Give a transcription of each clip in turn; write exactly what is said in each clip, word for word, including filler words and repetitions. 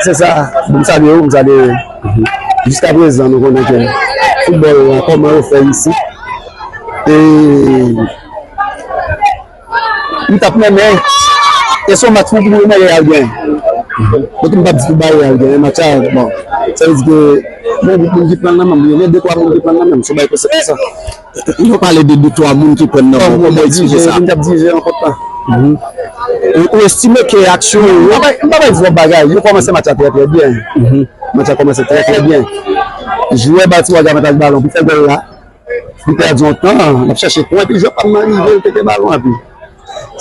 Se sa, m salye w, m salye w. Jiska prezan, nou konnen ke foutbòl la, kòman yo fè isit. E m t ap renmen, e se yon match mwen pou mwen Real genyen. Kote m p ap di pou bay Real genyen, match la, bon, sa vle di ke gen yon gwoup moun ki pran l nan men m, gen de twa moun ki pran l nan men m, se yon bagay konsekans. Nou pale de de twa moun ki pran nan men w, kòman w eksplike sa? Moun k ap dirije rankont la. Ou, ou estime ke aksyon yo. M pa bay, m pa bay di w bagay, yo kòmanse match la trè, trè byen. Match la kòmanse trè, trè byen. Jwè Baltimore gen avantaj balon pou fè gòl la. Li pèdi yon tan, l ap chèche pwen, epi jwè pa m nan rive, l teke balon, epi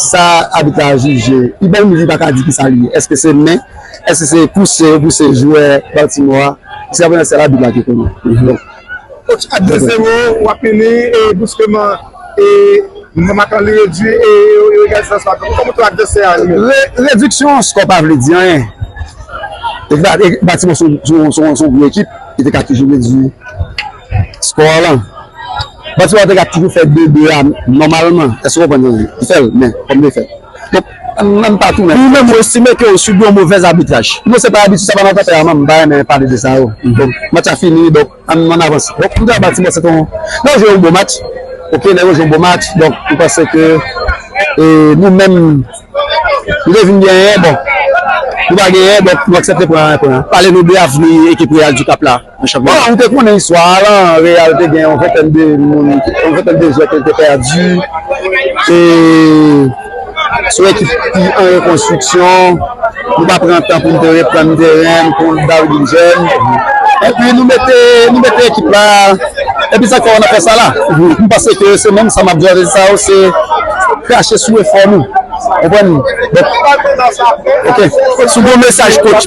sa abit la jije. Li menm li pa ka di ki sa li ye. Èske se men? Èske se pouse yo pouse jwè Baltimore a? Se apre se abit la ki konnen. Donk, coach, a de zewo, w ap mennen, e, bouskeman, e, Makan li redui, e, yo, yo egalize sa. Kòman w wè advèsè a li menm? Re-, rediksyon skò pa vle di anyen. E, e, Baltimore se yon, se yon, se yon, se yon gwo ekip, li te ka toujou redui skò a lan. Baltimore te ka toujou fè de de a nòmalman. Èske w konprann mwen? Li fè l, men kòm li fè l. Donk, ann, ann pa tounen. Ou menm, ou estime ke ou sibi yon movèz abitraj? Non, se pa abitid, sa pa nan tanperaman m, m pa renmen pale de sa yo. Donk, match la fini, donk, ann, ann avanse. Donk, m te a Baltimore, se te yon, nèg yo jwe yon bon match. Oke, nèg yo jwe yon bon match. Donk, m panse ke, e, nou menm, nou te vin genyen, bon, nou pa genyen, donk, nou aksepte pran, pran. Pale nou de avni ekip Real du Cap la. Bon, ou te konnen istwa a lan, Real te gen yon ventèn de moun, yon ventèn de jwè ke l te pèdi. E se yon ekip ki an rekonstriksyon. Nou pa pran tan pou n te reprann teren, pou n dawid jèn. Epi nou mete, nou mete ekip la, epi sa k fè w nan fè sa la. M panse ke se menm sa m ap di w, sa yo se krache sou efò nou. Konprann? Donk, oke. Si w gen yon mesaj, coach.